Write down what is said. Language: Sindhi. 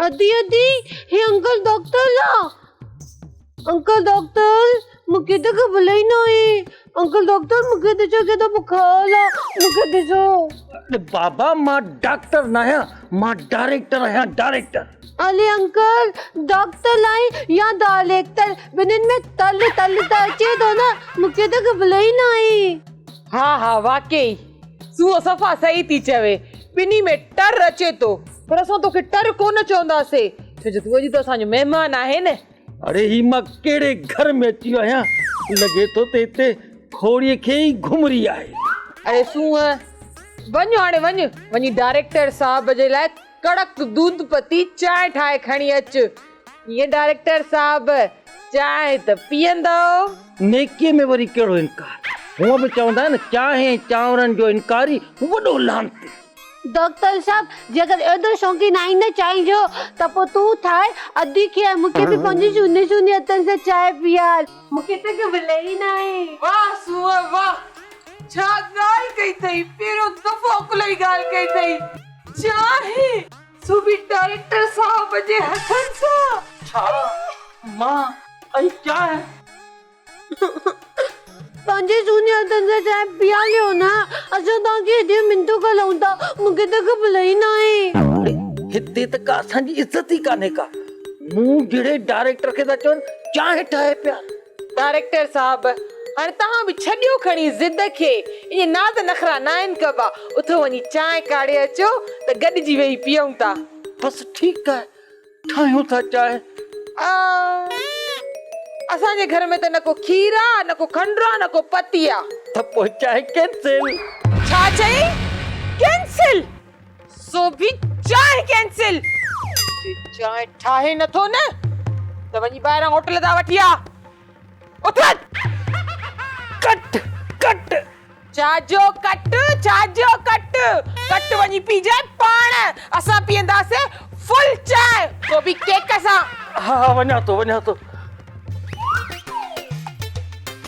ادي ادي هي انڪل ڊاڪٽر آ. انڪل ڊاڪٽر مون کي ته خبر ئي ناهي. انڪل ڊاڪٽر مون کي ڏسو ڪيڏو بخار آ مون کي ڏسو. اڙي بابا مان ڊاڪٽر ناهيان مان ڊائريڪٽر آهيان ڊائريڪٽر. علي انڪل ڊاڪٽر آهين يا ڊائريڪٽر ٻنهين ۾ تل تل ته اچي ٿو نه مون کي ته خبر ئي ناهي. ها ها واقعي سونهن صفا صحيح ٿي چوي ٻنهي ۾ ٽر اچي ٿو پر اسان توکي ٽر ڪونه چونداسي ڇو جو تون اڄ ته اسان جو مهمان آهين نه. اڙي هي مان ڪهڙي گهر ۾ اچي ويو آهيان لڳي ٿو ته هتي کوڙي کي ئي گهمري آهي. اڙي سونهن وڃ هاڻي وڃ وڃي ڊائريڪٽر صاحب جي لاء ڪڙڪ دودھ پتي چانهه ٺاهي کڻي اچ. ڪيئن ڊائريڪٽر صاحب چانهه ته پيئندؤ؟ نيڪيء ۾ وري ڪهڙو انڪار؟ هونء به چوندا آهن چانهه ۽ چانورن جو انڪاري وڏو لعنتي. ڊاڪٽر صاحب جيڪر ايڏو شوقين آهين نه چانهه جو ته پوء تون ٺاهه ادي کي ۽ مون کي به پنهنجي جهوني جهوني هٿن سان چانهه پيار. مون کي ته خبر ئي ناهي. واهه سونهن واهه ڇا ڳالهه ڪئي اٿئي پهريون دفعو عقل جي ڳالهه ڪئي اٿئي چانهه سو به ڊائريڪٽر صاحب جي هٿن سان. ڇا مان ۽ چانهه. پنهنجي سوني هٿن سان چانهه پياريو نه، اسان توهان کي ايڏيون منٿون ڪريون ٿا، مون کي ته خبر ئي ناهي. اڙي هتي ته ڪا اسان جي عزت ئي ڪانهي ڪا، مون جهڙي ڊائريڪٽر کي ٿا چون چانهه ٺاهي پيار. ڊائريڪٽر صاحب، هاڻي توهان به ڇڏيو کڻي ضد کي، ائين ناز نخرا ناهن ڪبا، اٿو وڃي چانهه ڪاڙهي اچو ته گڏجي ويهي پيئون ٿا. بس ٺيڪ آهي، ٺاهيون ٿا چانهه. اسان جي گهر ۾ ته نه ڪو کير آ، نه ڪو کنڊ آ، نه ڪو پتي آ. ته پوء چانهه ڪينسل. ڇا چيائين؟ ڪينسل! سو به چانهه ڪينسل! جي چانهه ٺاهي نه ٿو نه ته وڃي ٻاهران هوٽل تان وٺي آ. اٿ! ڪٽ! ڪٽ! ڇا جو ڪٽ، ڇا جو ڪٽ، ڪٽ وڃي پيجانء پاڻ، اسان پيئنداسين فل چانهه، سو به ڪيڪ سان. ها ها وڃان ٿو، وڃان ٿو.